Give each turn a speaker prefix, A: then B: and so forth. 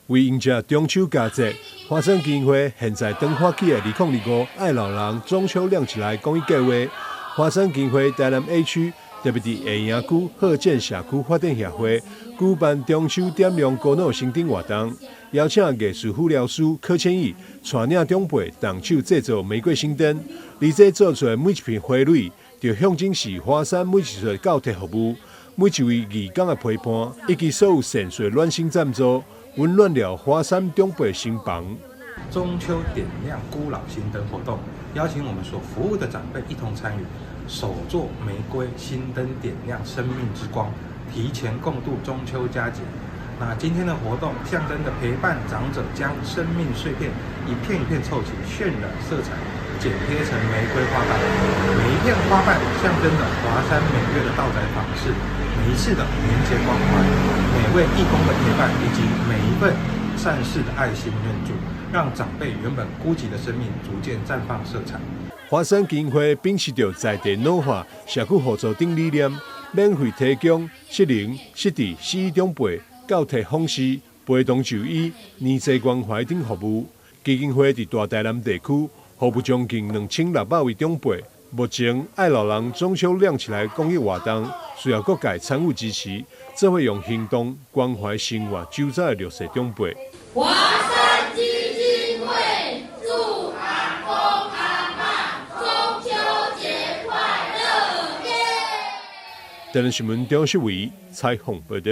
A: 為迎接中秋佳節，華山基金會現在當發起的2025愛老人中秋亮起來公益計劃，華山基金會台南 A 區特別佇下營區鶴見社區發展協會舉辦中秋點亮孤老心燈活動，邀請藝術輔療師柯千義帶領長輩動手製作玫瑰心燈，而這做出的每一片花蕊，就象徵是華山每一束教體服務，每一位義工的陪伴，以及所有善事暖心贊助，溫暖了華山長輩心房。
B: 中秋點亮孤老心燈活動，邀請我們所服務的長輩一同參與，手作玫瑰心燈，點亮生命之光，提前共度中秋佳節。那今天的活動象徵的陪伴長者，將生命碎片一片一片湊齊，渲染色彩，剪貼成玫瑰花瓣。每一片花瓣象徵着華山每月的到宅訪視，每一次的年節關懷，每位義工的陪伴，以及每一份善事的愛心援助，讓長輩原本孤寂的生命逐漸綻放色彩。
A: 華山基金會秉持著在地老化、社區互助等理念，免費提供失能、失智、失語長輩教體訪視、陪同就醫、年節關懷等服務。基金會佇大台南地區服務將近2600位長輩。目前愛老人中秋亮起來公益活動需要各界參與支持，做伙用行動關懷生活周遭的弱勢長輩。
C: 華山基金會祝阿公阿嬤中秋節快樂！
A: 台南新聞張秀偉採訪報道。